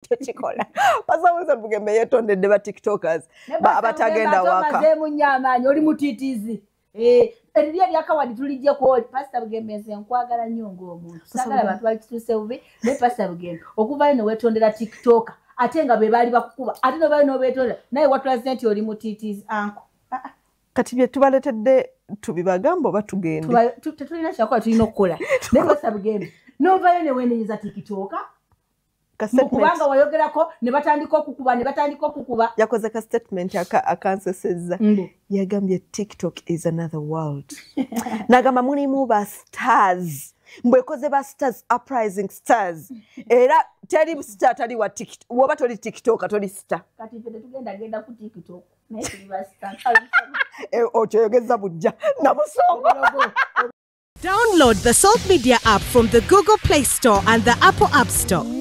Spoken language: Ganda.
Tekikola. Pastor Wilson Bugembe yetondedde ba TikTokers abatagenda waka. Omazeemu nnyo amaanyi, oli mutiitiizi. Eriri eryakawadi tulijjeko oli. Pastor Bugembe, nze nkwagala nnyo ng'omuntu, saagala abantu balikituuse bubi, naye Pastor Bugembe, okuvayo ne weetondera TikToker ate nga be baali bakukuba, ate novayo n'obeetondera, naye watulaze nti oli mutiitiizi, anko. Kati bye tubaleetedde tubibagamba oba tugende? Tetulina kyakola, tulina okukola, naye Pastor Bugembe, novayo ne weenenyeza TikToker kubanga wayogerako ne batandika okukuba, ne batandika okukuba. Yakoze ka statement akansesezza. Yagambye, "TikTok is another world." Nagamba mulimu ba stars, mbwekoze ba stars, uprising stars, era teri star tali wa TikTok. Woba toli TikTok, toli star. Kati ffe tetugenda genda ku TikTok, naye tuli ba star. Okyoyogeza bujja nabusongo. Download the Salt Media app from the Google Play Store and the Apple App Store.